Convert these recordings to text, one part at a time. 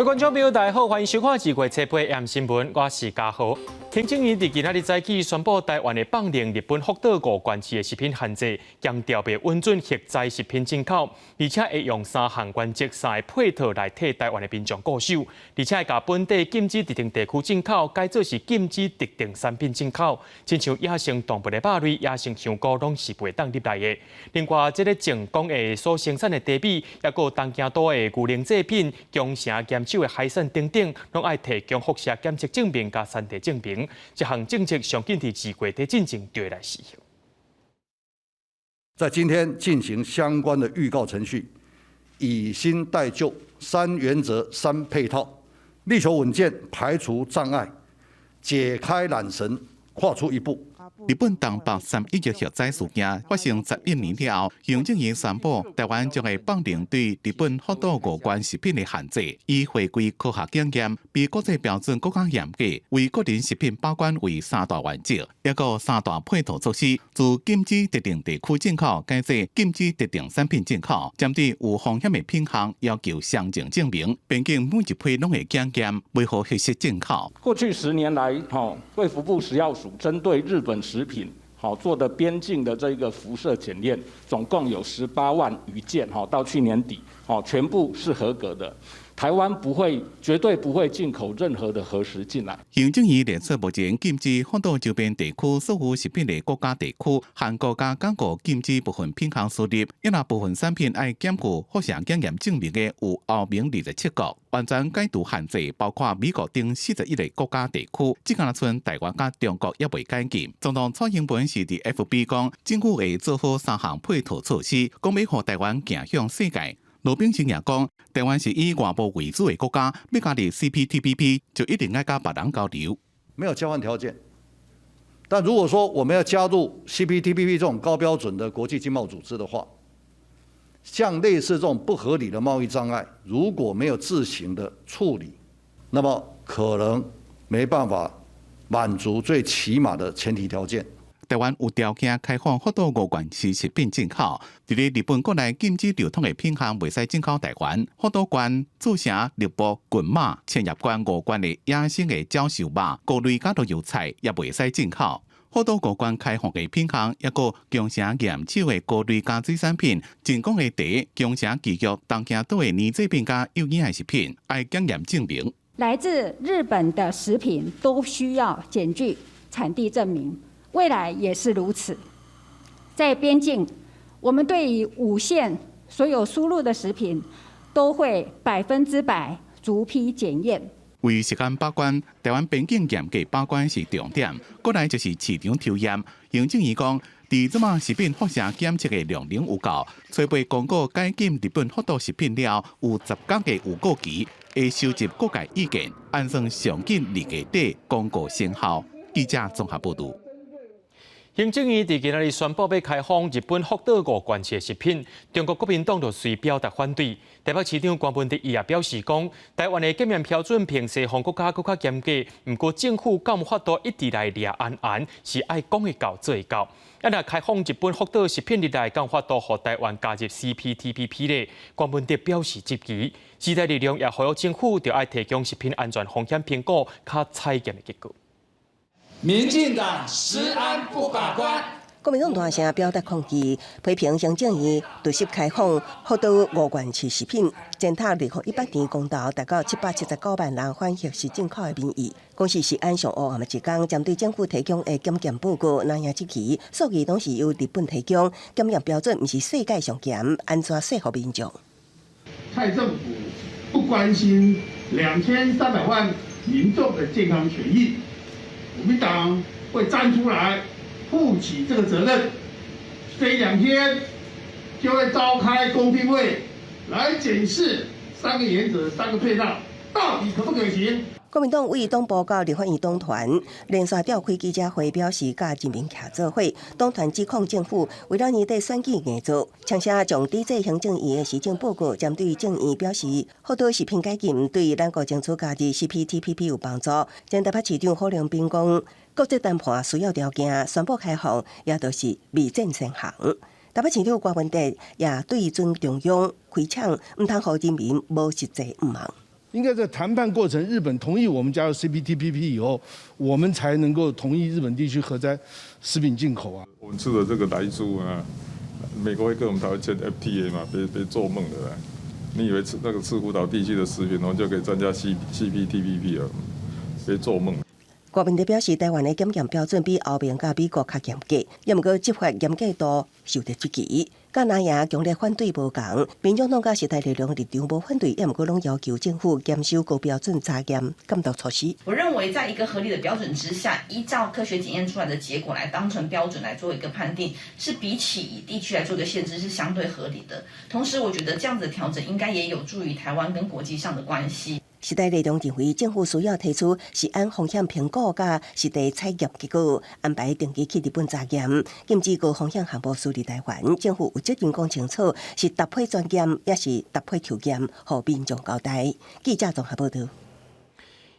位觀眾朋友，大家好，歡迎收看2月7日新聞，我是嘉豪。行政院佇今仔日早起宣布，台灣會放任日本福島五縣市的食品限制，強調袂允准核災食品進口，而且會用三項原則、三个配套來替台灣的民眾顧守，而且會共本地禁止特定地區進口，改做是禁止特定產品進口，親像野生動物的肉類、野生香菇攏是袂當入來的。另外，這个靜岡的所生產的茶米，抑閣有東京都的牛奶製品、宮城岩手的海產等等，攏愛提供輻射檢測證明佮產地證明。這項政策上緊佇2月底進前就會來實行。在今天進行相關的預告程序，以新代舊，三原則三配套，力求穩健，排除障礙，解開纜繩，跨出一步。日本東北3.11核災事件發生11年了後，行政院宣布，台灣將會放任對日本福島五縣食品的限制，以回歸科學檢驗，比國際標準閣較嚴格，為個人食品把關為三大原則，抑閣三大配套措施，自禁止特定地區進口，改做禁止特定產品進口，針對有風險的品項要求詳情證明，邊境每一批攏會檢驗，袂予核實進口。過去10年來，吼，衛福部食藥署針對日本食品好做的邊境的這個輻射檢驗，總共有18萬餘件，哈，到去年底，哦，全部是合格的。台灣不會，絕對不會進口任何的核食進來。行政院列出目前禁止福島周邊地區所有食品的國家地區，韓國佮韓國禁止部分品項輸入，抑若部分產品愛檢具輻射檢驗證明的有歐盟27國，完全解除限制，包括美國等41個國家地區，只敢若賰台灣佮中國猶未解禁。總統蔡英文是佇 FB 講，政府會做好三項配套措施，講欲予台灣行向世界。羅秉成也講，台灣是以外貿為主的國家，欲加入 CPTPP 就一定愛佮別人交流。沒有交換條件。但如果說我們要加入 CPTPP 這種高標準的國際經貿組織的話，像類似這種不合理的貿易障礙，如果沒有自行的處理，那麼可能沒辦法滿足最起碼的前提條件。台灣有條件開放福島五縣市食品進口，佇咧日本國內禁止流通的品項袂使進口台灣。福島縣、沖繩、荔波、群馬、千葉縣五縣的野生的鳥獸肉、菇類佮露油菜也袂使進口。福島五縣開放的品項，抑閣宮城岩手的菇類佮水產品、靜岡的茶、宮城雞肉、東京都的奶製品佮有營養食品，愛檢驗證明。來自日本的食品都需要檢具產地證明。未來也是如此，在邊境，我們對於五縣所有輸入的食品，都會100%逐批檢驗。為食安把關，台灣邊境嚴格把關是重點。過來就是市場抽驗。行政院講，佇這馬食品輻射檢測的量能有夠，初步公告解禁日本福島食品了，有10工的預告期，會收集各界意見，按算上緊2月底公告生效。記者綜合報導。行政院佇今仔日宣布欲開放日本福島五縣市的食品，中國國民黨就隨表達反對。台北市長柯文哲伊也表示講，台灣的檢驗標準比西方國家閣較嚴格，毋過政府敢有法度一直來掠安安，是愛講會到做會到。啊，若開放日本福島食品入來，敢有法度予台灣加入 CPTPP 咧？柯文哲表示質疑。時代力量也呼籲政府著愛提供食品安全風險評估佮採驗的結果。民進黨食安不把關。國民黨大聲表達抗議，批評行政院突襲開放福島五縣市食品，踐踏2018年公投達到779萬人反核食進口的民意。講是食安上烏暗的一工，針對政府提供的檢驗報告，那樣質疑數據攏是由日本提供，檢驗標準毋是世界上嚴，按怎說服民眾？蔡政府不關心2300萬民眾的健康權益。國民黨會站出來負起這個責任，這一兩天就會召開公聽會來檢視三個原則、三個配套到底可不可行。國民黨為黨部佮立法院黨團連續召開記者會，表示佮人民徛做伙。黨團指控政府為了年底選舉硬做，搶寫將抵制行政院的施政報告，針對政院表示，福島食品解禁對咱國爭取加入 CPTPP 有幫助。前台北市長侯良斌講，國際談判需要條件，宣布開放，也都是未戰先降。台北市長柯文哲也對準中央開槍，毋通予人民無實際願望。應該在談判過程，日本同意我們加入 CPTPP 以後，我們才能夠同意日本地區核災食品進口啊。我們吃的這個萊豬啊，美國會跟我們台灣簽 FTA 嘛？別做夢了啦！你以為吃那個赤鶘島地區的食品，我們就可以參加 CPTPP 啊？別做夢。郭明德表示，台灣的檢驗標準比歐盟佮美國較嚴格，也毋過執法嚴格度受到質疑。佮藍營強烈反對無仝，民眾黨佮時代力量立場無反對，也毋過攏要求政府嚴守高標準查驗監督措施。我認為，在一個合理的標準之下，依照科學檢驗出來的結果來當成標準來做一個判定，是比起以地區來做一個限制是相對合理的。同時，我覺得這樣子的調整應該也有助於台灣跟國際上的關係。時代力量認為，政府需要提出食安風險評估佮實地採驗結果，安排定期去日本查驗，禁止高風險項目輸入台灣。政府有責任講清楚，是搭配專檢，抑是搭配抽驗，予民眾交代。記者綜合報道。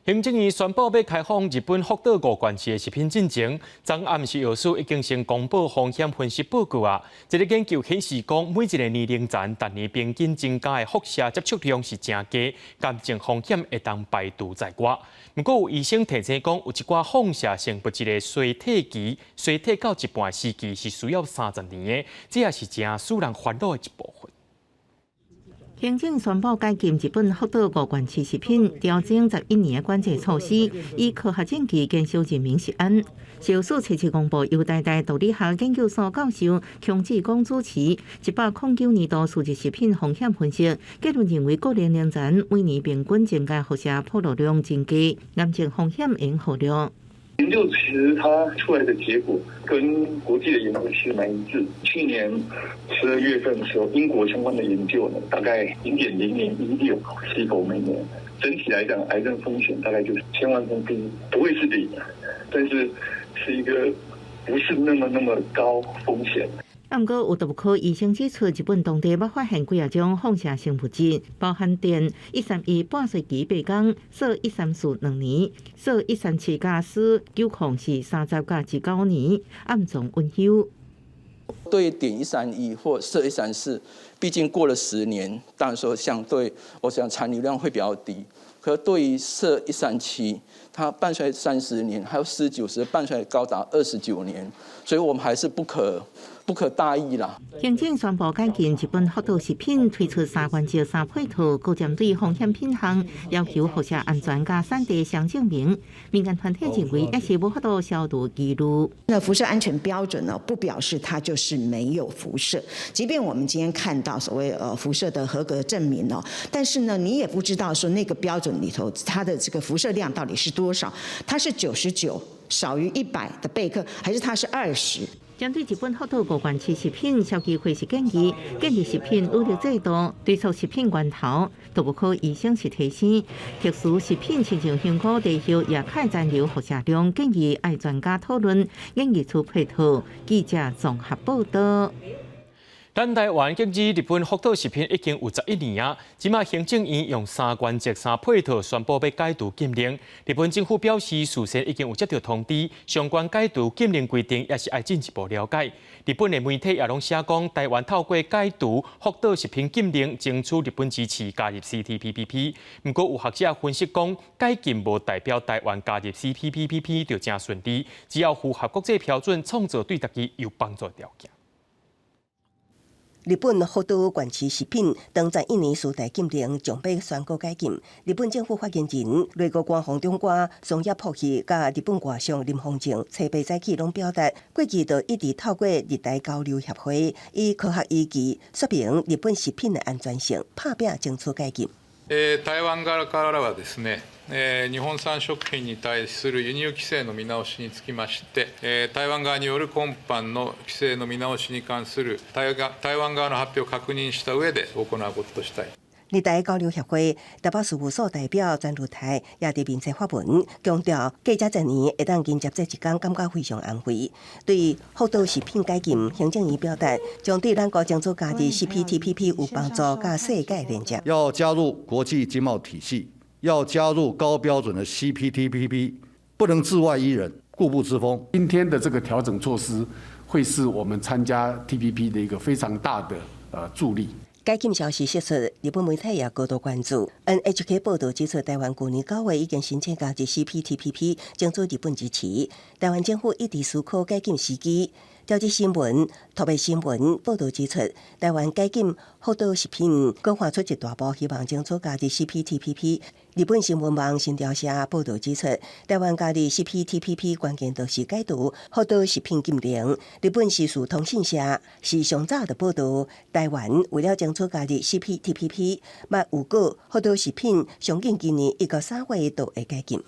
行政院宣布欲開放日本福島五縣市的食品進前，昨暗食藥署已經先公布風險分析報告啊。這個研究顯示講，每一個年齡層逐年平均增加的輻射接觸量是誠低，癌症風險會當排除在外。毋過有醫生提醒講，有一寡放射性物質的衰退期，衰退到一半時期是需要30年的，這也是誠使人煩惱的一部分。行政宣布解禁日本福島五縣市食品，調整11年的管制措施，以科學證據減少人民食安。食藥署初七公布，由台大毒理學研究所教授邱志光主持109年度輸入食品風險分析，結論認為各年齡層每年平均增加輻射暴露量真低，癌症風險應忽略。研究其實它出來的結果跟國際的研究其實蠻一致。去年12月份的時候，英國相關的研究呢，大概0.0016西弗每年。整體來講，癌症風險大概就是千萬分之一，不會是零，但是是一個不是那麼那麼高風險。毋過有毒科醫生指出，日本當地捌發現幾仔種放射性物質，包含碘131半衰期8工，銫1342年，銫137佮鍶9是30到29年，暗藏隱憂。對碘131或銫134，畢竟過了10年，當然說相對，我想殘留量會比較低。可對於銫137，它半衰30年，還有鍶90半衰高達29年，所以我們還是不可大意啦。行政宣布解禁日本福島食品，推出三原則三配套，閣針對風險品項要求輻射安全佮產地雙證明。民間團體認為，抑是無法度消除疑慮。那輻射安全標準呢，不表示它就是沒有輻射。即便我們今天看到所謂輻射的合格證明哦，但是呢，你也不知道說那個標準裡頭它的這個輻射量到底是多少？它是99少於100的貝克，還是它是20？針對日本福島五縣市食品，消基會是建議建立食品履歷制度，追溯食品源頭。毒物科醫生是提醒，特殊食品親像香菇、茶葉也較殘留輻射量，建議愛專家討論，研議出配套。記者綜合報道。咱台灣禁止日本福島食品已經有11年啊，這馬行政院用三原則三配套宣布欲解除禁令。日本政府表示，事先已經有接到通知，相關解除禁令規定也是愛進一步了解。日本的媒體也攏寫講，台灣透過解除福島食品禁令，爭取日本支持加入 CPTPP。毋過有學者分析講，解禁無代表台灣加入 CPTPP 就誠順利，只要符合國際標準，創造對家己有幫助的條件。日本福島縣市食品長11年事代禁令將欲宣告解禁。日本政府發言人內閣官房長官松野博一佮日本外相林芳正初八早起攏表達，過去就一直透過日台交流協會，以科學依據說明日本食品的安全性，拍拚爭取解禁。台灣側からはですね、日本産食品に対する輸入規制の見直しにつきまして、台灣側による今般の規制の見直しに関する台灣側の発表を確認した上で行うこととしたい。日台交流協會台北事務所代表詹如泰也佇面冊發文，強調隔遮濟年會當迎接這一工，感覺非常安慰。對福島食品解禁，行政院表達將對咱國爭取加入 CPTPP 有幫助，佮世界連接。要加入國際經貿體系，要加入高標準的 CPTPP，不能自外於人，固步自封。今天的這個調整措施，會是我們參加 TPP 的一個非常大的助力。解禁消息釋出，日本媒體也高度關注。NHK 報導指出，台灣舊年9月已經申請加入 CPTPP，爭取日本支持。台灣政府一直思考解禁時機。朝日新聞、台北新聞報導指出，台灣解禁福島食品，閣跨出一大步，希望爭取加入 CPTPP。日本新聞網新潮社報導指出，台灣加入 CPTPP 關鍵就是解除福島食品禁令。日本時事通信社是上早就報導，台灣為了爭取加入 CPTPP，嘛預告福島食品上緊今年1到3月就會解禁。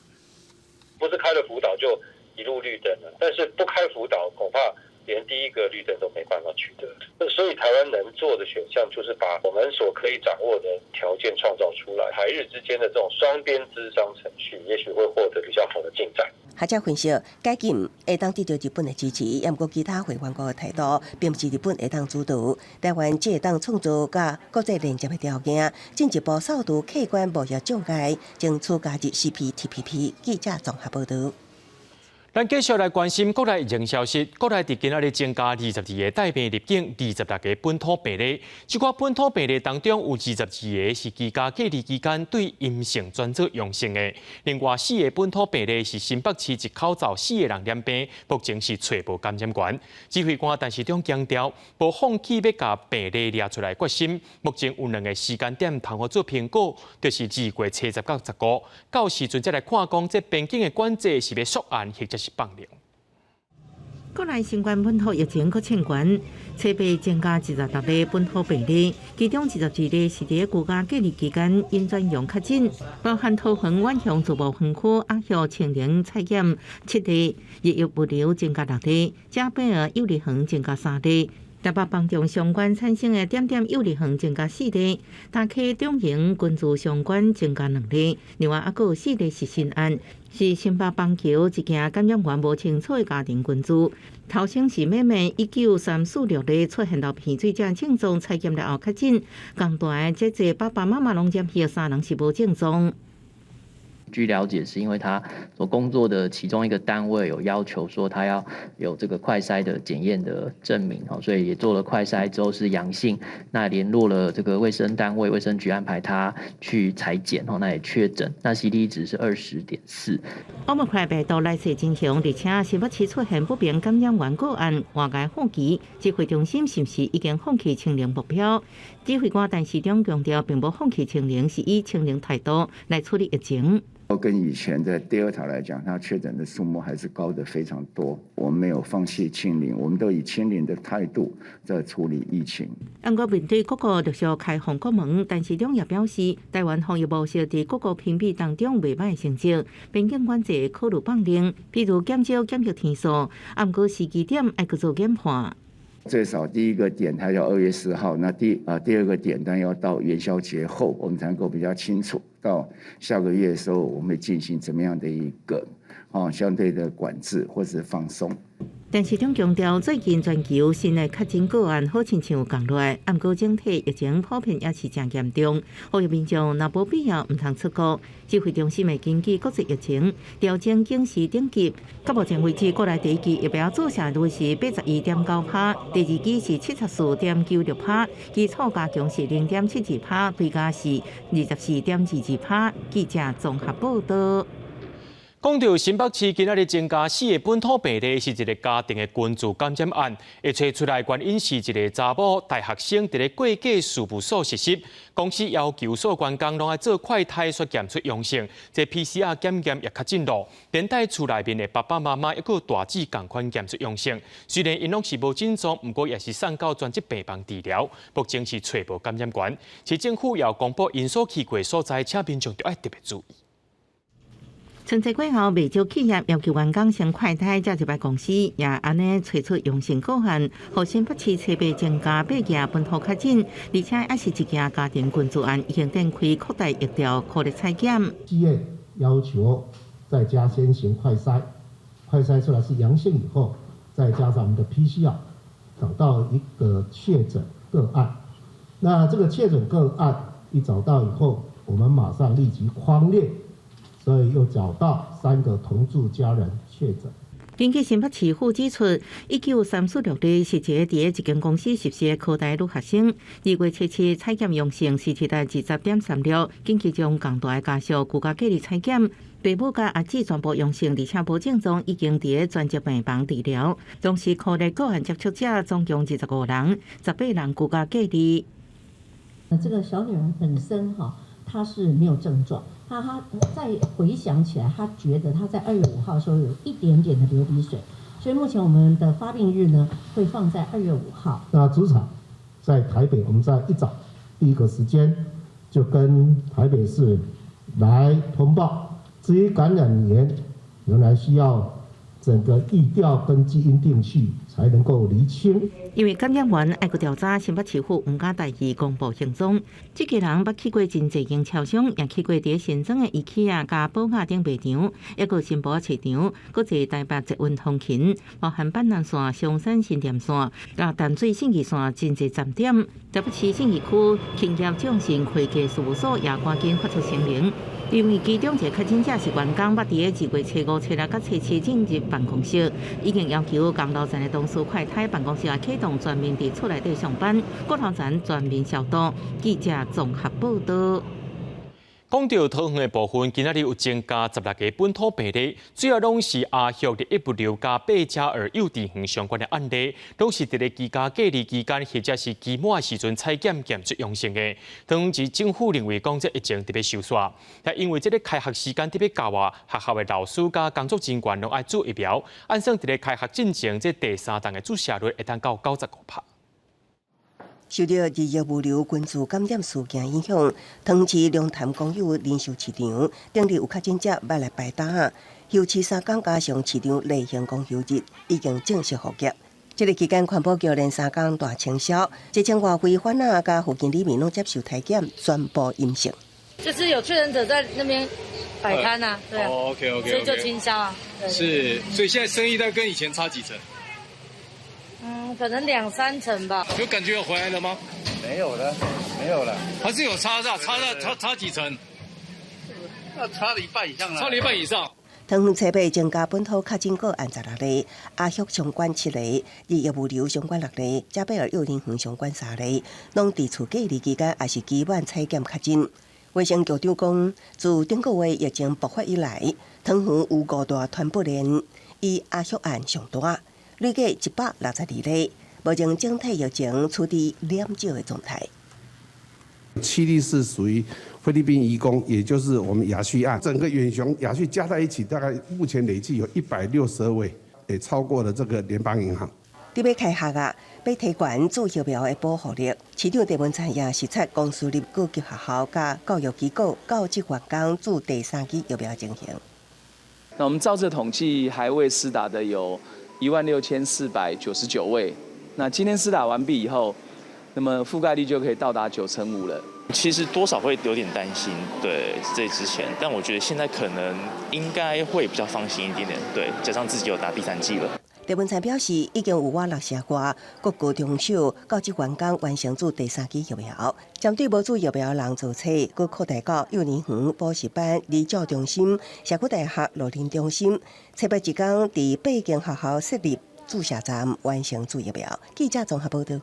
不是開了福島就一路綠燈了，但是不開福島恐怕連第一個綠燈都沒辦法取得。所以台灣能做的選項就是把我們所可以掌握的條件創造出來，台日之間的這種雙邊諮商程序，也許會獲得比較好的進展。學者分析，解禁會當得到日本的支持，毋過其他會員國的態度，並毋是日本會當主導。台灣只會當創造佮國際連接的條件，進一步掃除客觀貿易障礙，爭取加入 CPTPP。記者綜合報導。咱繼續來關心國內疫情消息。國內佇今仔日增加22個帶病入境，26個本土病例。這寡本土病例當中有22個是居家隔離期間對陰性轉做陽性的。另外四個本土病例是新北市一口罩四個人染病，目前是揣無感染源。指揮官陳時中強調，無放棄欲共病例掠出來決心。目前有兩個時間點通予做評估，就是2月初十到15，到時陣才來看講，這邊境的管制是欲縮限或者是放寬。國內新冠本土疫情閣衝懸，初八增加26例本土病例，其中22例是佇居家隔離期間陰轉陽確診，包含桃園遠雄自貿園區阿協清零採檢七例，日益物流增加六例，嘉貝爾幼兒園增加三例。台北房仲相關產生的點點幼兒園增加四例，大溪中營軍事相關增加兩例，另外猶閣有四例是新案，是新北板橋一間感染源無清楚的家庭群聚。頭先是妹妹19346例出現流鼻水這症狀，採檢了後確診，仝大的姐姐爸爸媽媽攏染疫，三人是無症狀。據了解，是因為他所工作的其中一個單位有要求說他要有這個快篩的檢驗的證明，所以也做了快篩之後是陽性，那聯絡了這個衛生單位，衛生局安排他去採檢，那也確診，那 CT 值是20.4。 Omicron 病毒來勢真兇，而且新北市出現不明感染源個案，外界好奇指揮中心是毋是已經放棄清零目標？指揮官陳時中強調，並無放棄清零，是以清零態度來處理疫情。跟以前的 Delta 來講，它確診的數目還是高得非常多。我們沒有放棄清零，我們都以清零的態度在處理疫情。毋過面對各國陸續開放國門，陳時中也表示，台灣防疫模式佇各國評比當中袂䆀成績，邊境管制考慮放寬，比如減少檢疫天數，毋過時機點愛閣做研判。最少第一個點，它要2月4號，那第二個點，當然要到元宵節後，我們才能夠比較清楚。到下個月的時候，我們會進行怎麼樣的一個相對的管制或者放鬆。陳時中強調，最近全球新的確診個案好親像有降落來，毋過整體疫情普遍也是誠嚴重，呼籲民眾若無必要毋通出國。指揮中心會根據國際疫情調整警示等級。到目前為止，國內第一劑疫苗注射率是81.9%，第二劑是74.96%，基礎加強是0.72%，追加是24.22%。記者綜合報導。講到新北市今仔日增加四個本土病例，是一個家庭的群聚感染案。會揣出來原因是一个查某大學生佇咧過繼事務所實習，公司要求所有員工攏愛做快篩，煞檢出陽性，這 PCR 檢驗也確診囉。連帶厝內面的爸爸媽媽抑閣大姊仝款檢出陽性，雖然𪜶攏是無症狀，毋過也是送到專職病房治療，目前是揣無感染源。市政府也公布𪜶所去過所在，請民眾著愛特別注意。春節過後，袂少企業要求員工先快篩，這一擺公司也按呢揣出陽性個案，予新北市初八增加八件本土確診，而且也是一件家庭群聚案，已經展開擴大疫調，擴力採檢。企業要求在家先行快篩，快篩出來是陽性以後，再加上我們的 PCR，找到一個確診個案。那這個確診個案一找到以後，我們馬上立即匡列。所以又找到三個同住家人確診。根據新北市府指出，19346例是一个佇一間公司實習的科大女學生，2月7日採檢陽性，CT 值20.36，緊急將仝大的家屬居家隔離採檢，爸母佮阿姊全部陽性，而且無症狀，已經佇專責病房治療。同時，確認個案接觸者總共25人，18人居家隔離。那這個小女兒本身哈，她是沒有症狀。她再回想起來，她覺得她在2月5號的時候有一點點的流鼻水，所以目前我們的發病日呢會放在2月5號。那主場在台北，我們在一早第一個時間就跟台北市來通報。至於感染源，仍然需要整個疫調跟基因定序才能夠釐清。因為感染源愛閣調查，新北市府毋敢代替公布行蹤。這家人捌去過真濟間超商，也去過佇新莊的 IKEA 佮寶雅等賣場，抑閣新埔市場，閣坐台北捷運通勤，包含板南線、松山新店線、佮淡水信義線真濟站點。台北市信義區興業眾信會計事務所也趕緊發出聲明，因為其中一個確診者是員工，捌佇2月初5、初6佮初七進入辦公室，已經要求工樓層的同事快篩辦公室也啟動全面佇厝內底上班，閣樓層全面消毒。記者綜合報導。講到桃園的部分，今仔日有增加16個本土病例，主要攏是阿育日益物流佮貝加爾幼稚園相關的案例，攏是佇咧居家隔離期間或者是期滿的時陣採檢檢出陽性的。桃園市政府認為講這疫情特別收煞，但因為這个開學時間特別到啊，學校的老師佮工作人員攏愛注疫苗，按算佇咧開學進前，這第三針的注射率會當到95%。受著日益物流群聚感染事件影響，桃園市龍潭公有零售市場頂日有確診者捌來擺檔，休市三工加上市場例行公休日，已經正式復業。這个期間，環保局連三工大清消，1000外位販仔佮附近里民攏接受篩檢，全部陰性。就是有確診者在那邊擺攤啊，對啊，OK OK，所以就清消啊。是，所以現在生意大概跟以前差幾成？嗯，可能兩三成吧。有感覺有回來了嗎？沒有了，沒有了。還是有差差差差差幾成？那差了一半以上了。差了一半以上。桃園初八增加本土確診個案16例，阿育相關7個，日益物流相關6例，嘉貝爾幼兒園相關3例，攏佇厝隔離期間，抑是期滿採檢確診。衛生局長講，自頂個月疫情爆發以來，桃園有五大傳播鏈，以阿育案上大。累計162例，目前整體疫情處於減少的狀態。 7例是屬於菲律賓移工，也就是我們亞旭案，整個遠雄亞旭加在一起，大概目前累計有162位，也超過了這個聯邦銀行。佇欲開學啊，欲提懸注疫苗的保護力。市長鄭文燦也視察公私立高級學校佮教育機構教職員工注第三劑疫苗情形。那我們照這統計，還未施打的有16,499位。那今天施打完畢以後，那麼覆蓋率就可以到達95%了。其實多少會有點擔心，對這之前，但我覺得現在可能應該會比較放心一點點，對，加上自己有打第三劑了。鄭文燦表示，已經有滿六成外國高中小教職員工完成注第三劑疫苗，針對無注疫苗的人做冊，閣擴大到幼兒園、補習班、兒教中心、社區大學、老年中心，初八一工佇八間學校設立注射站，完成注疫苗。記者綜合報導。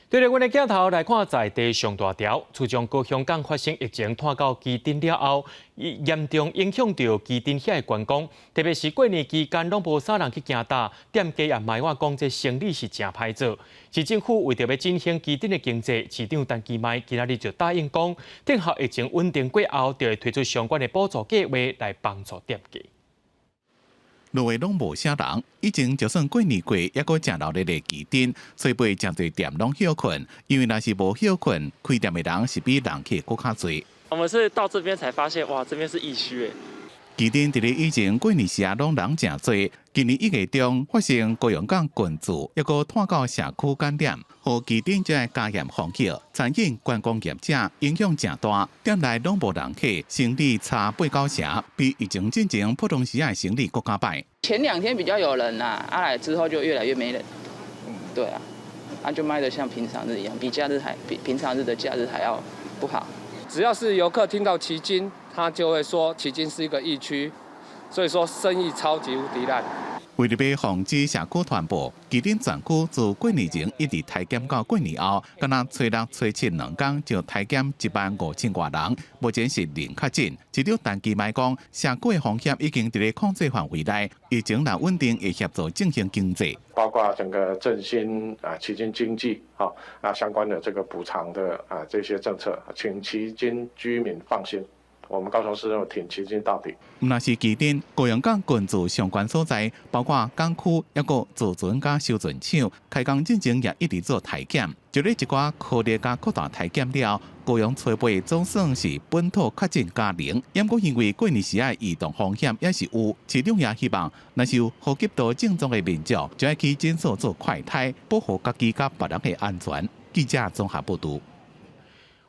對著阮的鏡頭來看，在地上大條，自從高雄港發生疫情，拖到旗津了後，嚴重影響著旗津遐的觀光，特別是過年期間，攏無啥人去行搭，店家也埋怨講這生意是誠歹做。市政府為著欲振興旗津的經濟，市長陳其邁今仔日就答應講，等候疫情穩定過後，就會推出相關的補助計劃來幫助店家。路下攏無啥人，以前就算過年過，抑閣誠鬧熱的旗津，所以誠濟店攏歇睏，因為若是無歇睏，開店的人是比人客閣較濟。我們是到這邊才發現，哇，這邊是疫區誒。旗津佇咧以前過年時啊，攏人誠濟。今年1月中發生高雄港群聚，抑閣拖到社區感染，予旗津這个加嚴防疫，餐飲觀光業者影響誠大，店內攏無人客，生意差八九成，比疫情進前普通時的生意閣較歹。前2天比較有人啦，啊來之後就越來越沒人。對啊，啊就賣得像平常日一樣，比假日還比平常日的假日還要不好。只要是遊客聽到旗津，他就會說旗津是一個疫區。所以說生意超級無敵爛。為著欲防止社區傳播，旗津全區自過年前一直篩檢到過年後，敢若初六、初七兩工就篩檢1萬5千外人，目前是零確診。市長陳其邁講，社區的風險已經佇咧控制範圍內，疫情若穩定，會協助振興經濟。包括整個振興啊，旗津經濟，好啊相關的這個補償的啊這些政策，請旗津居民放心。我們高雄市政府挺旗津到底。毋但是旗津，高雄港近自相關所在，包括港區，抑閣造船佮修船廠，開工進前也一直做篩檢。就咧一寡科列佮擴大篩檢了，高雄初八總算是本土確診加零。毋過因為過年時仔移動風險也是有，市長也希望，若是有呼吸道症狀的民眾，就愛去診所做快篩，保護家己佮別人的安全。記者綜合報導。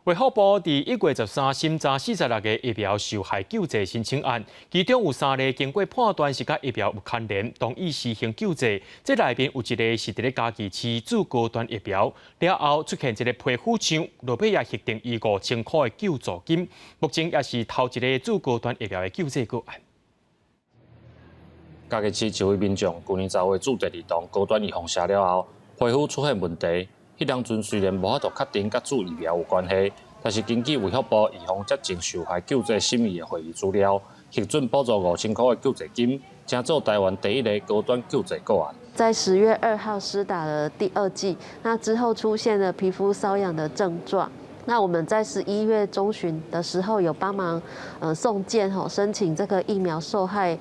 衛福部佇1月13審查46個疫苗受害救濟申請案，其中有三例經過判斷是佮疫苗有牽連，同意施行救濟。這內面有一個是佇咧嘉義市注高端疫苗了後出現一個皮膚癢，落尾也核定伊5000箍的救助金。目前也是頭一个注高端疫苗的救濟個案。嘉義市一位民眾舊年10月注第二劑高端預防射了後，皮膚出現問題。彼當陣雖然無法度確定佮注疫苗有關係，但是根據衛福部預防接種受害救濟審議的會議資料，核准補助5000箍的救濟金，成做台灣第一个高端救濟個案。在10月2號施打了第二劑，那之後出現了皮膚瘙癢的症狀。那我們在11月中旬的時候有幫忙，送件吼申請這個疫苗受害，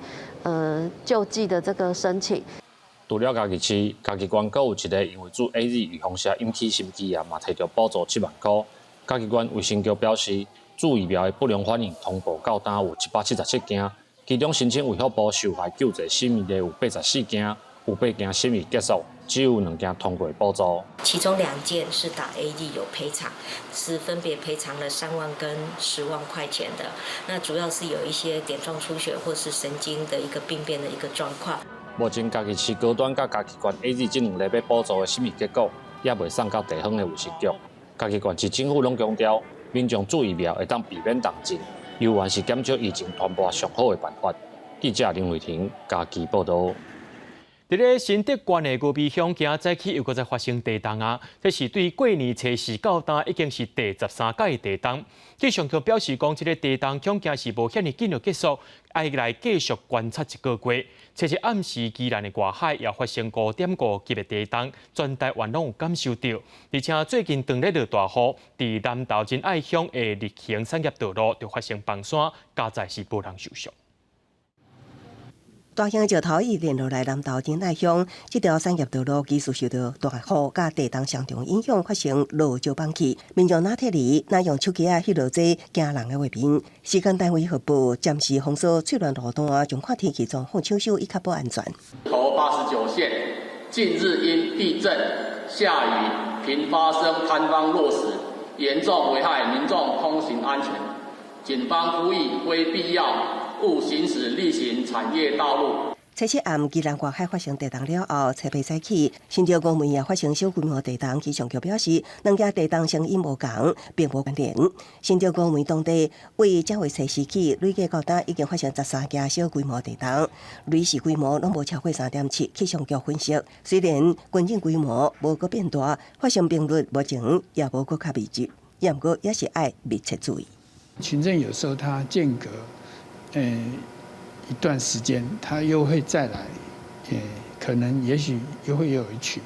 救濟的這個申請。除了嘉義市，嘉義縣閣有一个因為注 AZ 預防射引起心肌炎，嘛提著補助7萬箍。嘉義縣衛生局表示，注疫苗的不良反應通報到今有177件，其中申請衛福部受害救濟審議的有84件，有八件審議結束，只有兩件通過補助。其中兩件是打 AZ 有賠償，是分別賠償了3萬跟10萬塊錢的。那主要是有一些點狀出血或是神經的一個病變的一個狀況。目前嘉義市高端佮嘉義縣 AZ 這兩个欲補助的審議結果，猶未送到地方的衛生局。嘉義縣市政府攏強調，民眾注疫苗會當避免重症，猶原是減少疫情傳播上好的辦法。記者林慧婷嘉義報導。佇咧新竹縣的高美鄉，今早起又閣再發生地動啊！這是對過年初四到今已經是第13擺地動。氣象局表示講，這个地動恐驚是無遐爾緊就結束，愛來繼續觀察一個月。初七暗時，宜蘭的外海也發生5.5級的地動，全台灣攏有感受著。而且最近當咧落大雨，佇南投仁愛鄉的日行產業道路就發生崩山，佳哉是無人受傷。大型石頭已連落來南投仁愛鄉，這條產業道路其實受著大雨佮地動雙重影響，發生落石崩去。民眾若撤離，若用手機仔翕落這驚人的畫面。時間單位核報暫時封鎖翠巒路段，將看天氣狀況搶修以確保安全。頭89線近日因地震、下雨頻發生坍方落石，嚴重危害民眾通行安全。警方呼籲，非必要勿行駛例行產業道路。初七暗，宜蘭外海發生地動了後，初八早起，新竹五枚也發生小規模地動。氣象局表示，兩件地動成因無仝，並無關聯。新竹五枚當地為正月初四起，累計到今已經發生13件小規模地動，累時規模攏無超過3.7。氣象局分析，雖然共振規模無閣變大，發生頻率目前也無閣較密集，毋過也是愛密切注意。群振有時候它間隔，一段時間，它又會再來，可能也許又會有一群，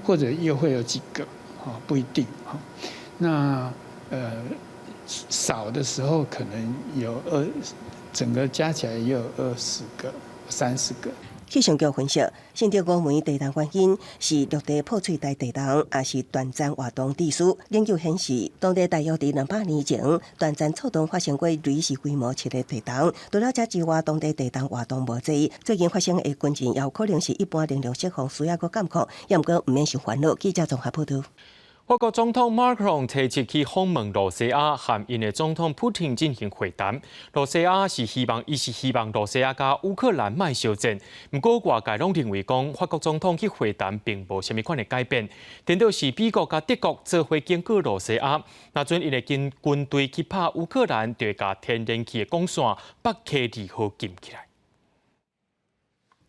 或者又會有幾個，不一定，哈。那少的時候可能有二，整個加起來也有20個、30個。氣象局分析，新竹五枚地動原因是陸地破碎帶地動，抑是斷層活動致使。研究顯示，當地大約佇200年前，斷層錯動發生過芮時規模7的地動。除了這之外，當地地動活動無濟。最近發生的群振，也有可能是一般能量釋放需要閣監控，也毋過毋免傷煩惱。記者綜合報導。法國總統馬克龍提出去訪問羅西亞，和𪜶的總統普丁進行會談。羅西亞是希望，伊是希望羅西亞佮烏克蘭莫相戰。毋過外界攏認為講，法國總統去會談並無啥物款的改變。顛倒是美國佮德國做伙警告羅西亞，若准𪜶的軍隊去拍烏克蘭，就會共天然氣的管線北溪2號禁起來。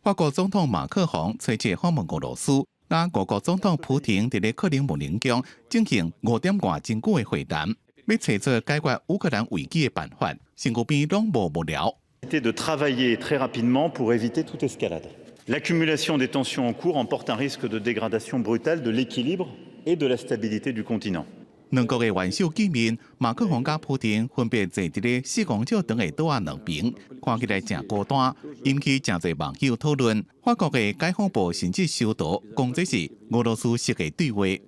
法國總統馬克宏隨即訪問俄羅斯，佮俄國總統普廷佇咧克里姆林宮進行5點外真久的會談，欲揣出解決烏克蘭危機的辦法。身軀邊攏無幕僚。 de travailler très rapidement pour éviter toute escalade. L'accumulation des tensions en cours emporte un risque de dégradation brutale de l'équilibre et de la stabilité du continent. 兩國的元首見面，馬克宏佮普廷分別坐佇咧4公尺長的桌仔兩邊，看起來誠孤單，引起誠濟網友討論。法國的解放部甚至修圖講這是俄羅斯式的對話。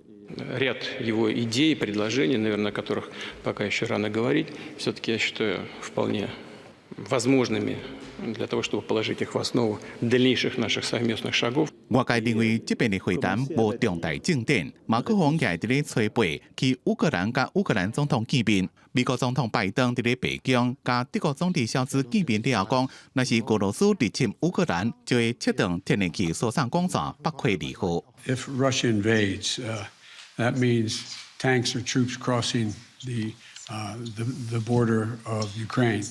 Ряд его идей, предложений, наверное, о которых пока еще рано говорить, все-таки я считаю вполне возможными для того, чтобы положить их в основу дальнейших наших совместных шагов. 外界認為這遍的會談無重大進展。馬克宏也佇咧初八去烏克蘭佮烏克蘭總統見面。美國總統拜登佇咧白宮佮德國總理蕭茲見面了後講，若是俄羅斯入侵烏克蘭，就會切斷天然氣輸送管線北溪二號。 If Russia invades, that means tanks or troops crossing the border of Ukraine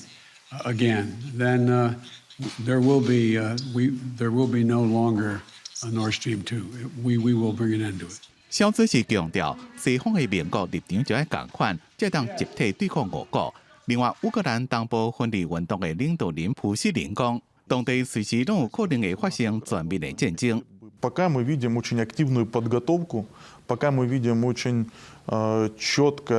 again. Then there will be no longer a Nord Stream 2. We will bring an end to it. 蕭茲是強調，西方的盟國立場就愛仝款，才當集體對抗俄國。另外，烏克蘭東部分離運動的領導人普西林講，當地隨時攏有可能會發生全面的戰爭。 Пока мы видим очень активную подготовку, пока мы видим очень четкий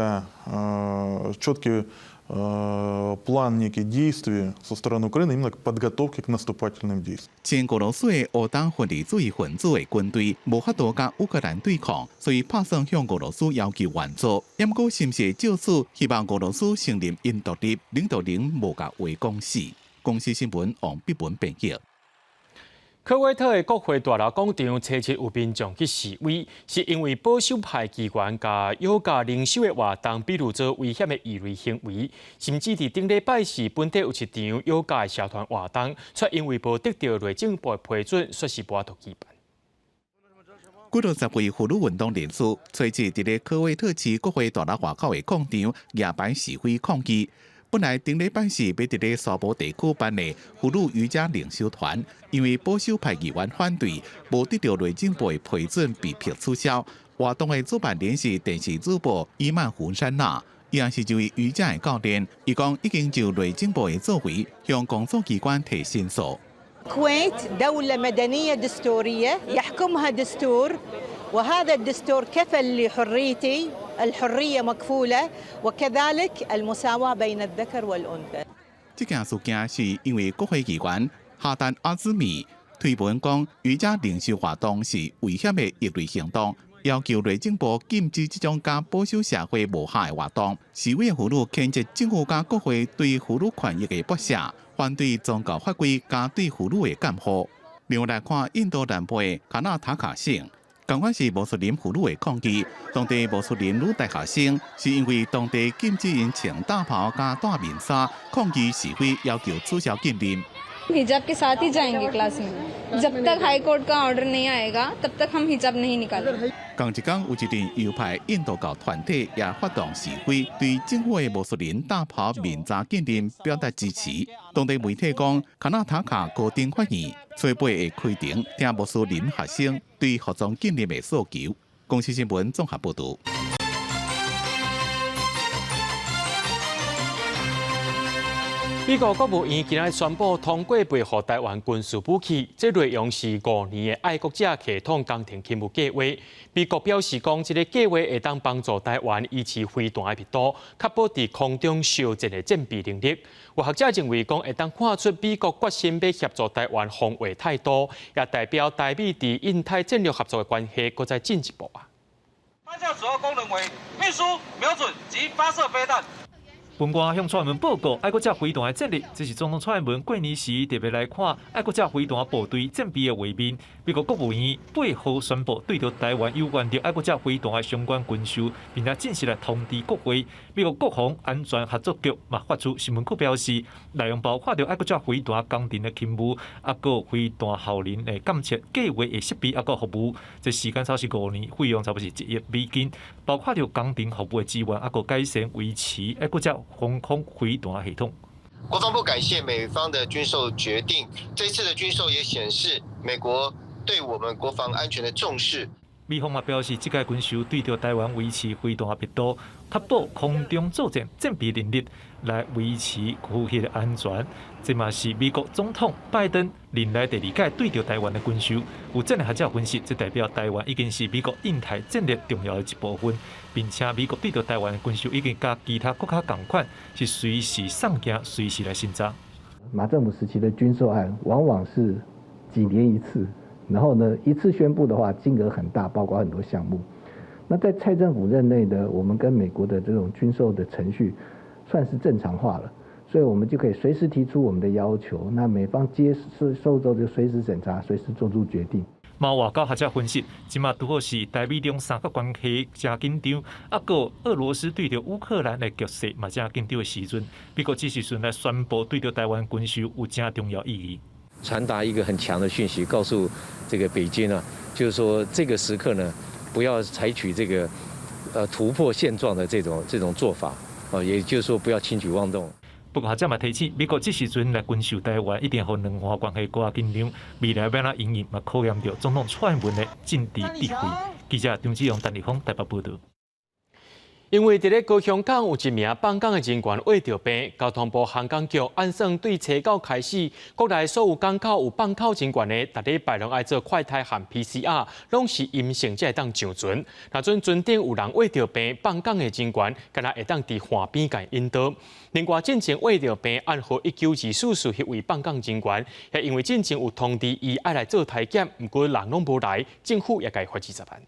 план неких действий со стороны Украины именно к подготовке к наступательным действиям. 親俄羅斯的烏東分離主義分子的軍隊無法度佮烏克蘭對抗，所以拍算向俄羅斯要求援助。毋過是毋是藉此希望俄羅斯承認𪜶獨立，領導人無共話講死。公視新聞王碧文編譯。科威特的國會大樓廣場，初七有民眾去示威，是因為保守派議員共瑜伽靈修的活動，比喻做危險的異類行為，甚至佇頂禮拜四，本地有一場瑜伽的社團活動，卻因為無得著內政部的批准，煞是無法度舉辦。幾若十位婦女運動人士，初七佇咧科威特市國會大樓外口的廣場舉牌示威抗議。本來頂禮拜四欲佇咧沙堡地區辦的婦女瑜伽靈修團，因為保守派議員反對，無得著內政部的批准，被迫取消。活動的主辦人是電視主播伊曼胡山娜，伊也是一位瑜伽的教練。伊講已經就內政部的作為向公訴機關提申訴。 الكويت دولة مدنية دستورية يحكمها دستور وهذا الدستور كفل لحريتي الحرية مكفولة وكذلك المساواة بين الذكر والأنثى。這件事件是因為國會議員哈丹阿茲米推文講瑜伽靈修活動是危險的異類行動，要求內政部禁止這種佮保守社會無合的活動。示威的婦女譴責政府佮國會對婦女權益的剝削，反對宗教法規佮對婦女的監護。另外來看印度南部的卡納塔卡省。仝款是穆斯林婦女的抗議，當地穆斯林女大學生是因為當地禁止𪜶穿大袍佮戴面紗，抗議示威，要求取消禁令。 हिजाब के साथ ही जाएंगे क्लास में जब तक high court का ऑर्डर नहीं आएगा तब तक हम हिजाब नहीं निकालेंगे。仝一工有一陣右派印度教團體也發動示威，對政府的穆斯林大袍面紗禁令表達支持。當地媒體講，卡納塔卡高等法院初八會開庭聽穆斯林學生對服裝禁令的訴求。公視新聞綜合報導。美國國務院今日宣布通過備予臺灣軍事武器，這內容是5年的愛國者系統工程勤務計劃。美國表示講，這个計劃會當幫助臺灣維持飛彈的密度，確保佇空中相戰的戰備能力。有學者認為講，會當看出美國決心欲協助臺灣防衛態度，也代表台美佇印太戰略合作的關係閣再進一步啊。發射主要功能為運輸、瞄準及發射飛彈。文官向蔡英文報告愛國者飛彈的戰力，這是總統蔡英文過年時特別來看愛國者飛彈部隊戰備的畫面。美國國務院8號宣布對著臺灣有關著愛國者飛彈的相關軍售，並且正式來通知國會。美國國防安全合作局嘛發出新聞稿表示，內容包括著愛國者飛彈工程的勤務，抑閣飛彈效能的監測計劃的設備，抑閣服務。這時間差是5年，費用差不多是1億美金，包括著工程服務的支援，抑閣改善維持愛國者防空飛彈系統。國防部感謝美方的軍售決定，這次的軍售也顯示美國對我們國防安全的重視。美方嘛表示，這屆軍售對著台灣維持飛彈密度，確保空中作戰戰備能力，來維持區域的安全。這嘛是美國總統拜登任內第二屆對著台灣的軍售。有戰略學者分析，這代表台灣已經是美國印太戰略重要的一部分，並且美國對著台灣的軍售已經佮其他國家仝款，是隨時送件，隨時來審查。馬政府時期的軍售案，往往是幾年一次。然後呢，一次宣布的話，金額很大，包括很多項目。那在蔡政府任內呢，我們跟美國的這種軍售的程序算是正常化了，所以我們就可以隨時提出我們的要求。那美方接收之後就隨時審查，隨時做出決定。嘛外交學者分析，這馬拄好是台美中三角關係誠緊張，啊，閣俄羅斯對著烏克蘭的局勢嘛誠緊張的時陣，美國這時陣來宣布對著台灣軍售有誠重要意義。傳達一個很強的訊息，告訴這個北京啊，就是說這個時刻呢，不要採取這個突破現狀的這種做法，哦，也就是說不要輕舉妄動。不過學者嘛提醒，美國這時陣來軍售台灣，一定予兩岸關係閣較緊張，未來欲按怎因應嘛考驗著總統蔡英文的政治智慧。記者張志勇、陳立峰台北報導。因為佇咧高雄港有一名放港的人員患著病，交通部航港局按算對初九開始，國內所有港口有放口人員的，逐禮拜攏愛做快篩和 PCR，攏是陰性才會當上船。若準船頂有人患著病放港的人員，敢若會當佇岸邊共引導。另外，進前患著病案號192444彼位放港人員，也因為進前有通知伊愛來做篩檢，毋過人攏無來，政府也共罰20萬。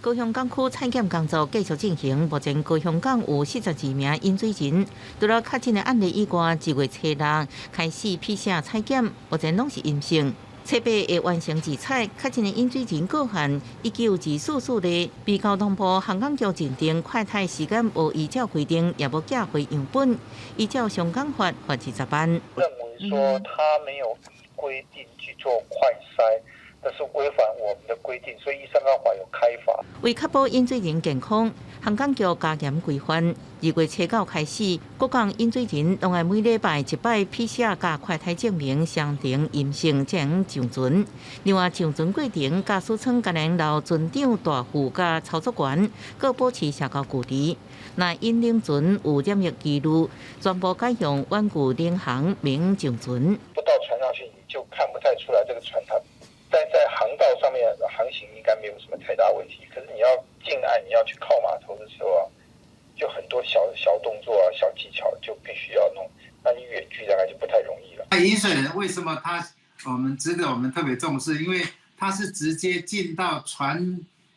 高雄港區採檢工作繼續進行，目前高雄港有42名飲水人。除了確診的案例以外，2月初6開始 PCR 採檢，目前攏是陰性。初八會完成自採，確診的飲水人過限19244例，被交通部航港局認定快篩時間無依照規定，也無寄回樣本，依照相關法罰20萬。認為說他沒有依規定去做快篩。這是違反我們的規定，所以依相關法有開罰。為確保飲水人健康，航港局加嚴規範。2月初9開始，各港飲水人攏愛每禮拜一擺 PCR 加快篩證明雙重陰性才能上船。另外，上船過程駕駛艙共留船長、大副佮操作員，閣保持社交距離。若引領船有染疫記錄，全部改用遠距領航免上船。不到船上去，你就看不太出來這個船它。但在航道上面航行應該沒有什麼太大問題。可是你要進岸，你要去靠碼頭的時候啊，就很多小小動作啊、小技巧就必須要弄。那你遠距大概就不太容易了。那飲水人為什麼他我們值得我們特別重視？因為他是直接進到船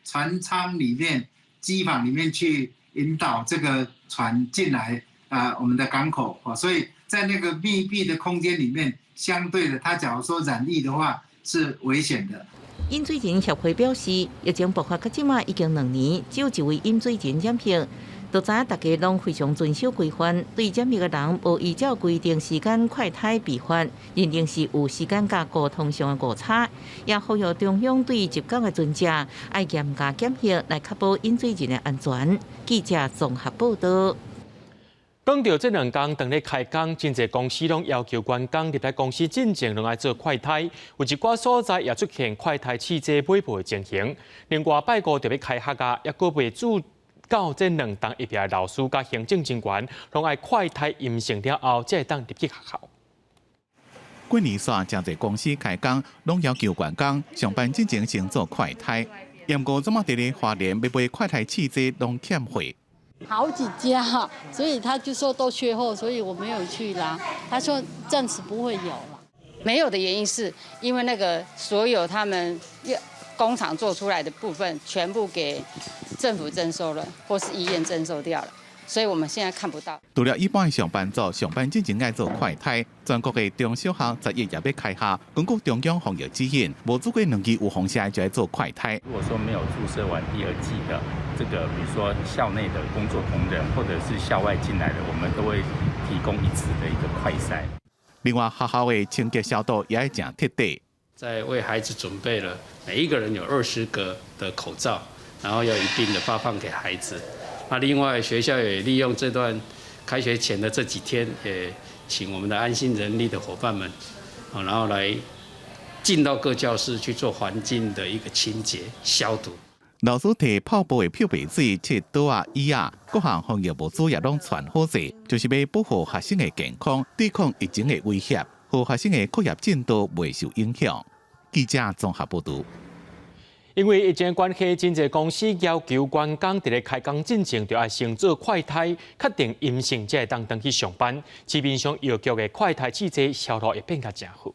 艙裡面、機房裡面去引導這個船進來啊，我們的港口啊，所以在那個密閉的空間裡面，相對的，他假如說染疫的話，是危險的。飲水人協會表示，疫情爆發到這馬已經2年，只有一位飲水人染疫。都知影大家攏非常遵守規範，對染疫的人無依照規定時間快篩被罰，認定是有時間佮溝通上的誤差，也呼籲中央對入港的船隻愛嚴加檢疫，來確保飲水人的安全。記者綜合報導。講到這兩工當咧開工，真濟公司攏要求員工入來公司進前攏愛做快篩，有一寡所在也出現快篩試劑買無的情形。另外拜五就欲開學啊，猶閣未注到這兩冬一別的老師佮行政人員，攏愛快篩陰性了後，才會當入去學校。過年煞，誠濟公司開工，攏要求員工上班進前先做快篩。毋過這馬佇咧花蓮欲買快篩試劑攏欠貨。好幾家，所以他就說都缺貨，所以我沒有去啦。他說暫時不會有了。沒有的原因是因為那個所有他們工廠做出來的部分，全部給政府徵收了，或是醫院徵收掉了，所以我們現在看不到。除了一般的上班族，上班進前愛做快篩，全國的中小學10月也欲開學，根據中央防疫指引，無做過兩劑預防針就愛做快篩。如果說沒有注射完第二劑的，這個比如說校內的工作同仁，或者是校外進來的，我們都會提供一次的一個快篩。另外，學校的清潔消毒也愛誠徹底。在為孩子準備了每一個人有20個的口罩，然後要一併的發放給孩子。那另外學校也利用這段開學前的這幾天，也請我們的安心人力的夥伴們，然後來進到各教室去做環境的一個清潔消毒。老師提泡泡的漂白水、切刀仔、椅仔，各項防疫物資也攏傳好勢，就是欲保護學生的健康，對抗疫情的威脅，予學生的課業進度袂受影響。記者綜合報導。因為疫情關係，真濟公司要求員工佇咧開工進前就愛先做快篩，確定陰性才會當轉去上班。市面上藥局的快篩試劑銷路會變較誠好。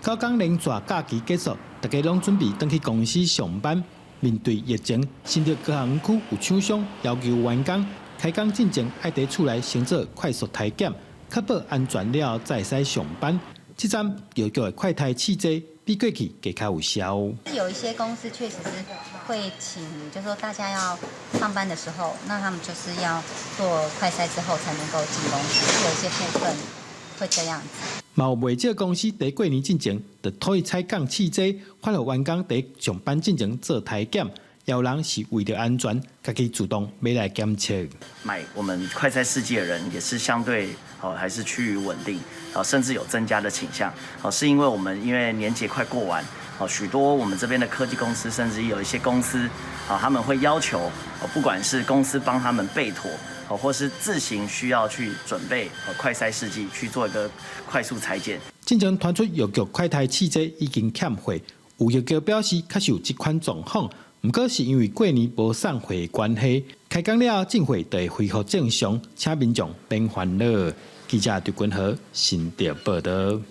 九工連續假期結束，大家攏準備轉去公司上班。面對疫情，新竹高雄區有廠商要求員工開工進前愛佇厝內先做快速篩檢，確保安全了後才會使上班。這陣藥局的快篩試劑比過去閣較有效。有一些公司確實是會請，就是說大家要上班的時候，那他們就是要做快篩之後才能夠進公司，有一些部分會這樣子。嘛有袂少公司佇過年進前就統一採購試劑，發予員工佇上班進前做篩檢。有人是為著安全，家己主動欲來檢測。買我們快篩試劑的人也是相對，哦，還是趨於穩定，甚至有增加的傾向。哦，是因為我們因為年節快過完，哦，許多我們這邊的科技公司，甚至有一些公司，啊，他們會要求，不管是公司幫他們備妥，哦，或是自行需要去準備快篩試劑去做一個快速採檢。進前傳出藥局快篩試劑已經欠貨，有藥局表示確實有這款狀況。毋過是因為過年無送貨的關係，開工了後進貨就會恢復正常，請民眾免煩惱。記者劉君和新竹報導。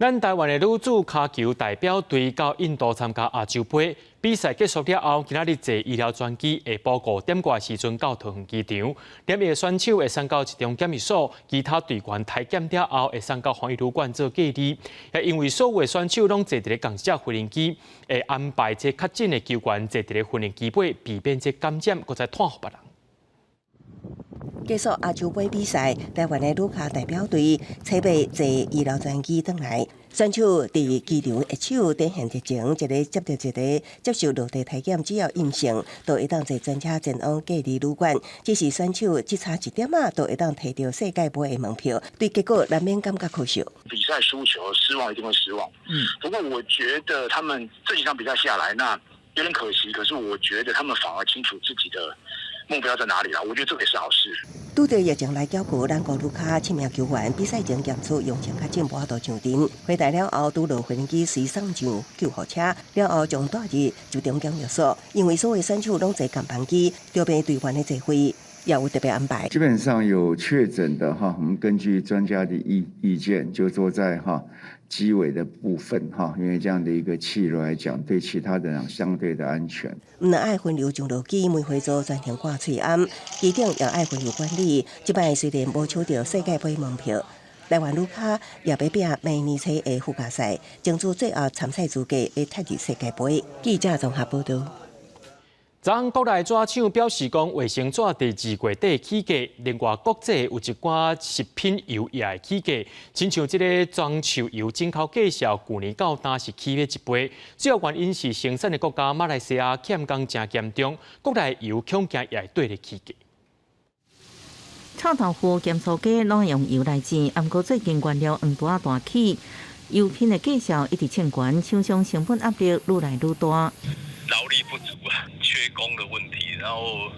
咱台灣的女子跤球代表隊到印度參加亞洲盃比賽結束了後，今仔日坐醫療專機下晡5點外時陣到桃園機場，染疫選手會送到一中檢疫所，其他隊員篩檢了後會送到防疫旅館做隔離。也因為所有的選手攏坐佇咧仝一隻飛行機，會安排這確診的球員坐佇咧訓練機尾，避免這感染，閣再傳予別人。結束亞洲盃比賽，台灣的女跤代表隊初八坐醫療專機轉來，選手佇機場握手展現熱情，一个接著一个接受落地體檢，只要陰性，就會當坐專車前往隔離旅館。只是選手只差一點仔，就會當提著世界盃的門票，對結果難免感覺可惜。比賽輸球，失望一定會失望。不過我覺得他們這幾場比賽下來，那有點可惜。可是我覺得他們反而清楚自己的目標在哪裡啦，我覺得這個也是好事。拄著疫情來攪局，咱國女跤七名球員比賽前檢出陽性確診，無法度上陣。回台了後，拄落飛機隨送上救護車，了後將帶入集中檢疫所。因為所有選手攏坐仝班機，調配隊員的座位也有特別安排。基本上有確診的哈，我們根據專家的意見，就坐在哈機尾的部分哈，因為這樣的一個氣流來講，對其他的人相對的安全。毋但愛分流上落機，梅花座全程掛喙罨，機頂也愛分流管理。這擺雖然無搶著世界盃門票，台灣女跤也欲拼明年初的附加賽，爭取最後參賽資格，會踢入世界盃。記者綜合報導。昨昏國內紙廠表示講，衛生紙佇2月底起價，另外國際有一寡食品油也會起價，親像這个棕樹油進口價數，舊年到今是起碼一倍。主要原因是生產的國家馬來西亞欠工誠嚴重，國內油恐驚也會綴咧起價。臭豆腐、鹹酥雞攏用油來煎，毋過最近原料黃豆仔大起，油品的價數一直衝懸，廠商成本壓力愈來愈大。勞力不足啊，缺工的問題，然後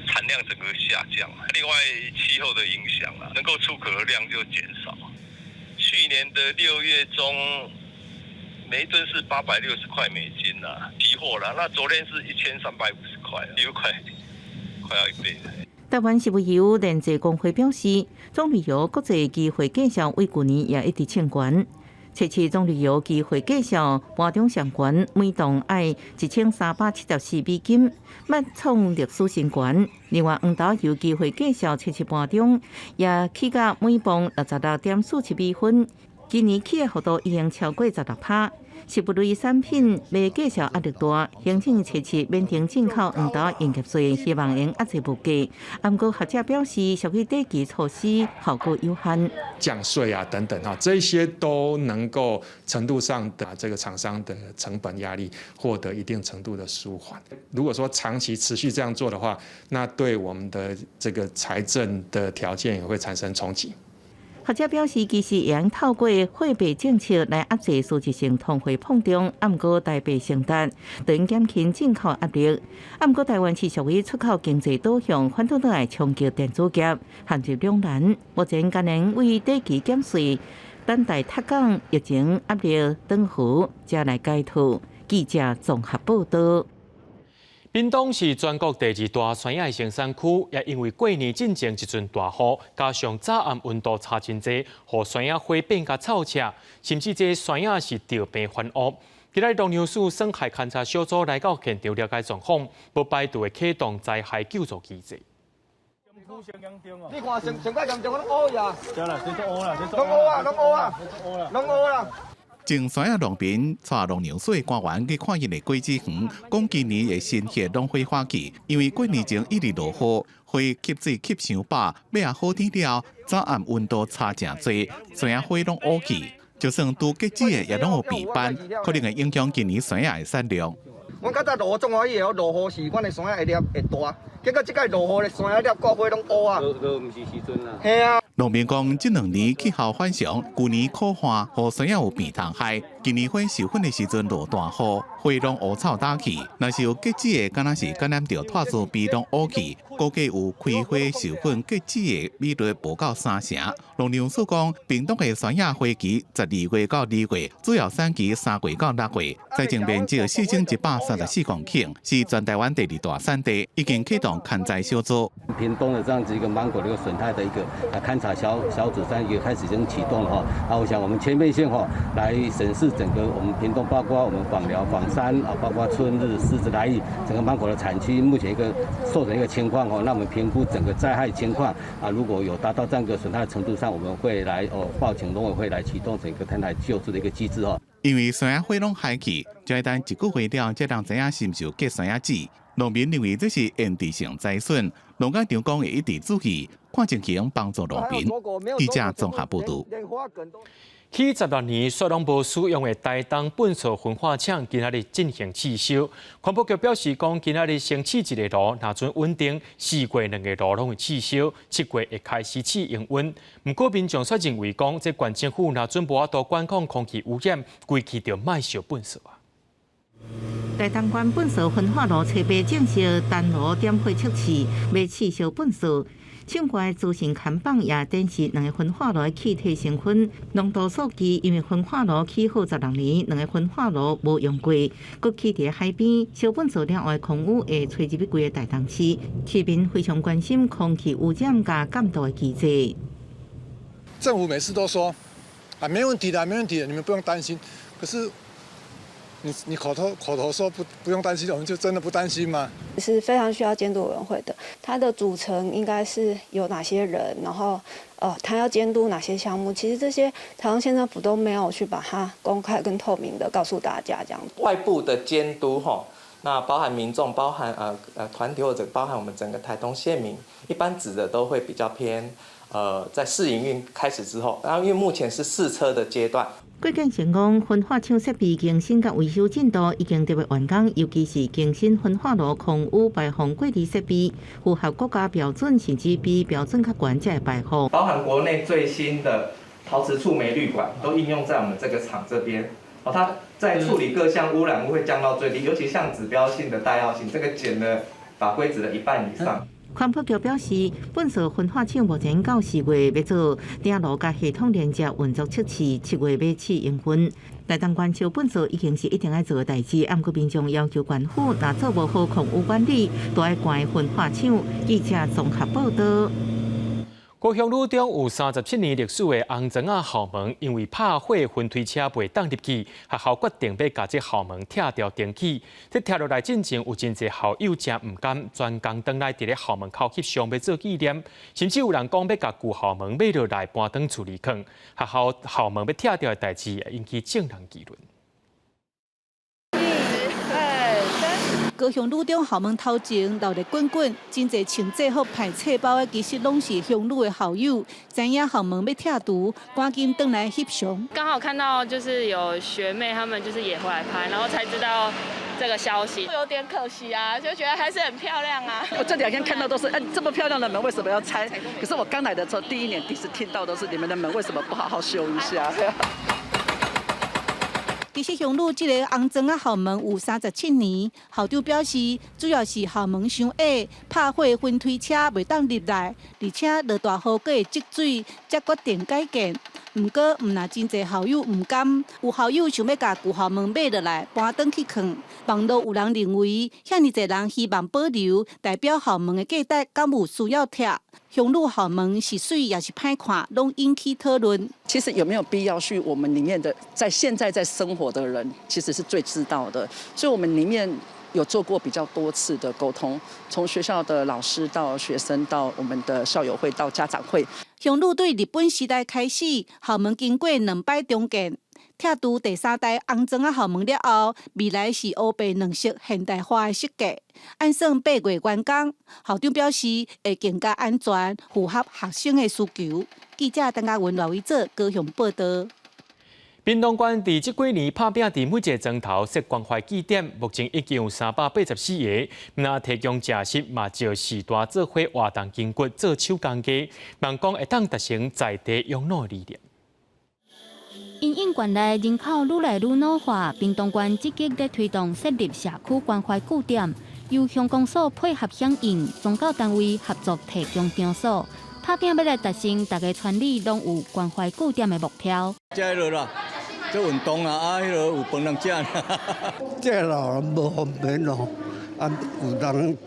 產量整個下降。另外氣候的影響啊，能夠出口的量就減少。去年的6月中，每噸是860塊美金啦，期貨啦。那昨天是1350塊，又快要一倍。台灣食物油煉製公會表示，棕櫚油國際期貨價數為舊年也一直衝懸。初七棕櫚油期貨價數盤中上懸，每噸愛1374美金，捌創歷史新高。另外，黃豆油期貨價數初七盤中也起價每磅66.47美分，今年起的幅度已經超過16趴。食物類產品賣價數壓力大，行政初七免徵進口黃豆營業稅，希望能壓制物價。毋過學者表示，屬於短期措施，效果有限。降稅啊等等哈，這些都能夠程度上的這個廠商的成本壓力獲得一定程度的舒緩。如果說長期持續這樣做的話，那對我們的這個財政的條件也會產生衝擊。學者表示，其實會用透過貨幣政策來壓制實質性通貨膨脹，毋過台幣承擔，等減輕進口壓力。毋過台灣是屬於出口經濟導向，反倒來衝擊電子業，陷入兩難。目前敢若為短期減稅，等待脫港疫情壓力轉好，才來解套。記者綜合報道。屏東是全國第二大山野生產區，也因為過年進前一陣大雨，加上早暗溫度差真濟，予山野花變甲臭赤，甚至這山野是著病翻烏。今仔日農糧署損害勘查小組來到現場了解狀況，無排除會啟動災害救助機制。你看上上蓋嚴重，攏烏呀！對啦，這都烏啦，攏烏啊，攏烏啊，攏烏啦！種山野農民帶農糧署官員去看𪜶的果子園，講今年的新血攏火花去，因為過年前一直落雨，花吸水吸傷飽，尾仔好天了，早暗溫度差誠濟，山野花攏烏去，就算拄結籽的也攏有病斑，可能會影響今年山野的產量。阮較早落雨總歡喜的，落雨時，阮的山野會粒會大，結果這擺落雨咧，山野粒掛花攏烏啊。落毋是時陣啦。嘿啊。農民講，這兩年氣候反常，舊年苦旱，予山野有病蟲害。今年花授粉的時陣落大雨，花攏烏臭焦去。若是有結籽的，敢若是感染著脫珠病攏烏去。估計有開花授粉結籽的比率無夠三成。農糧署講，屏東的山野花期12月到2月，主要產期3月到6月，栽種面積4134公頃，是全台灣第二大產地，已經啟動勘災小組。屏東的這樣子一個芒果的一個損害的一個勘查小組，現在開始已經啟動了哈。啊，我想我們全面性哈來審視整個我們屏東，包括我們枋寮、枋山啊，包括春日、獅子、來義整個芒果的產區，目前一個受損一個情況哦。那我們評估整個災害情況啊，如果有達到這樣個損害的程度上，我們會來哦報請農委會來啟動整個天災救助的一個機制哦。因為山野花攏害去，就愛等一個月了，才能知影是毋是有結山野籽。農民認為這是延遲性災損，農改場講會一直注意，看情形幫助農民。記者綜合報導。起16年，煞攏無使用的台東糞埽焚化廠，今仔日進行試燒。環保局表示講，今仔日先試一个爐，若準穩定，4月兩个爐攏會試燒，7月會開始試營運。毋過民眾卻認為講，這縣政府若準無法度管控空氣污染，規氣就莫燒糞埽啊。台東縣糞埽焚化爐初八正式單爐點火測試，欲試燒糞埽。廠外資訊看板也展示兩个焚化爐的氣體成分濃度數據，因為焚化爐起好16年，兩个焚化爐無用過，閣起佇海邊，燒糞埽了後的空污會吹入去規個台東市，市民非常關心空氣污染佮監督的機制。政府每次都說啊，沒問題的，沒問題的，你們不用擔心。可是你口頭說不用擔心，我們就真的不擔心嗎？是非常需要監督委員會的，它的組成應該是有哪些人，然後他要監督哪些項目？其實這些台東縣政府都沒有去把它公開跟透明的告訴大家，這樣。外部的監督哈，那包含民眾，包含團體或者包含我們整個台東縣民，一般指的都會比較偏在試營運開始之後，然後因為目前是試車的階段。郭建成講，焚化廠設備更新佮維修進度已經特別完工，尤其是更新焚化爐空污排放過濾設備，符合國家標準，甚至比標準較懸才會排放。包含國內最新的陶瓷觸媒濾管都應用在我們這個廠這邊，哦，它在處理各項污染物會降到最低，尤其像指標性的戴奧辛，這個減了法規值的一半以上。環保局表示，糞埽焚化廠目前到4月欲做頂爐佮系統連接運作測試，7月欲試營運。台東縣燒糞埽已經是一定愛做的代誌，毋過民眾要求縣府若做無好空污管理，就愛關焚化廠。記者綜合報道。高雄女中有37年歷史的紅磚仔校門，因為拍火雲推車袂當入去，學校決定欲共這校門拆掉重起。這拆落來進前，有真濟校友誠毋甘，專工轉來佇咧校門口翕相欲做紀念，甚至有人講欲共舊校門買落來搬轉厝裡囥。學校校門欲拆掉的代誌，引起眾人議論。高雄女中校門頭前鬧熱滾滾，真濟穿制服派冊包的，其實攏是鄉女的校友，知影校門欲拆除，趕緊轉來翕相。剛好看到就是有學妹他們就是也回來拍，然後才知道這個消息，有點可惜啊，就覺得還是很漂亮啊。我這兩天看到都是，這麼漂亮的門為什麼要拆？可是我剛來的時候，第一年第一次聽到都是你們的門為什麼不好好修一下？其實鄉女這個紅磚仔校門有37年，校長表示，主要是校門傷矮，拍火雲推車袂當入來，而且落大雨閣會積水，才決定改建。毋過，毋但真濟校友毋甘，有校友想欲共舊校門買落來搬轉去囥。網路有人認為，遐爾濟人希望保留，代表校門的價值敢有需要拆？鄉女校門是媠抑是歹看，攏引起討論。其實有沒有必要去？我們裡面的在現在在生活的人，其實是最知道的。所以，我們裡面有做過比較多次的溝通，從學校的老師到學生，到我們的校友會，到家長會。鄉女對日本時代開始，校門經過兩擺重建，拆除第三代紅磚仔校門了後，未來是烏白兩色現代化的設計。按算8月完工，校長表示會更加安全，符合學生的需求。記者陳嘉文、賴偉哲高雄報導。屏東縣佇這幾年拍拚佇每一个莊頭設關懷據點，目前已經有384个。若提供食食嘛，就時段做伙活動筋骨做手工藝，望講會當達成在地養老理念。因應縣內人口愈來愈老化，屏東縣積極咧推動設立社區關懷據點，由鄉公所配合響應，宗教單位合作提供場所，拍拚欲來達成逐个村里攏有關懷據點的目標。這落啦，做運動啊，啊，彼个有飯通食。這老人無方便咯，啊，有人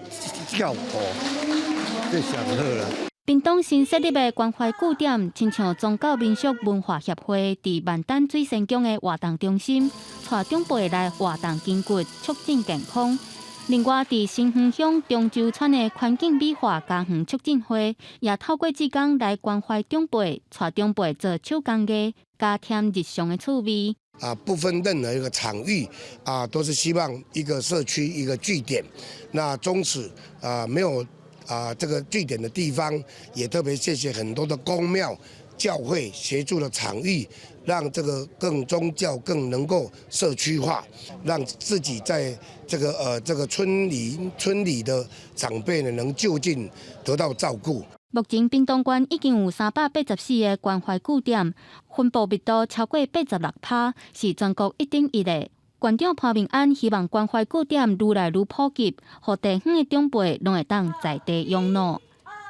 照顧，這上好啦。屏東新設立的關懷據點，親像宗教民俗文化協會佇萬丹水仙宮的活動中心，帶長輩來活動筋骨，促進健康。另外，佇新園鄉中洲村的環境美化家園促進會，也透過志工來關懷長輩，帶長輩做手工藝，加添日常的趣味。啊，不分任何一個場域，啊，都是希望一個社區一個據點。那終此啊，沒有啊這個據點的地方，也特別謝謝很多的宮廟、教會協助的場域，讓這個更宗教更能夠社區化，讓自己在這個村裡的長輩呢，能就近得到照顧。目前屏東縣已經有384個關懷據點，分布密度超過86%，是全國一等一的。縣長潘明安希望關懷據點愈來愈普及，予地方的長輩攏會當在地養老。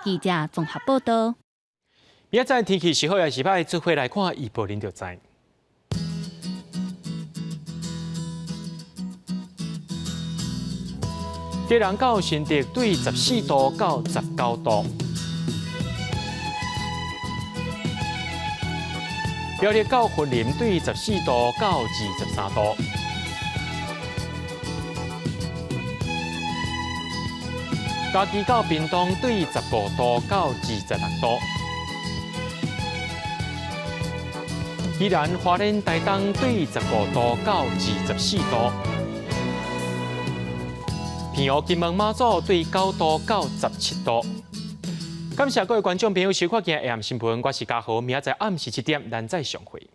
記者綜合報導。明仔載天氣是好抑是歹，做伙來看預報，恁就知。基隆到新竹對14度到19度，苗栗到雲林對14度到23度，嘉義到屏東對15度到26度，宜蘭花蓮台東對15度到24度。澎湖金門馬祖對9度到17度。感謝各位觀眾朋友收看今日的新聞，我是嘉豪，明仔載暗時7點，咱再相會。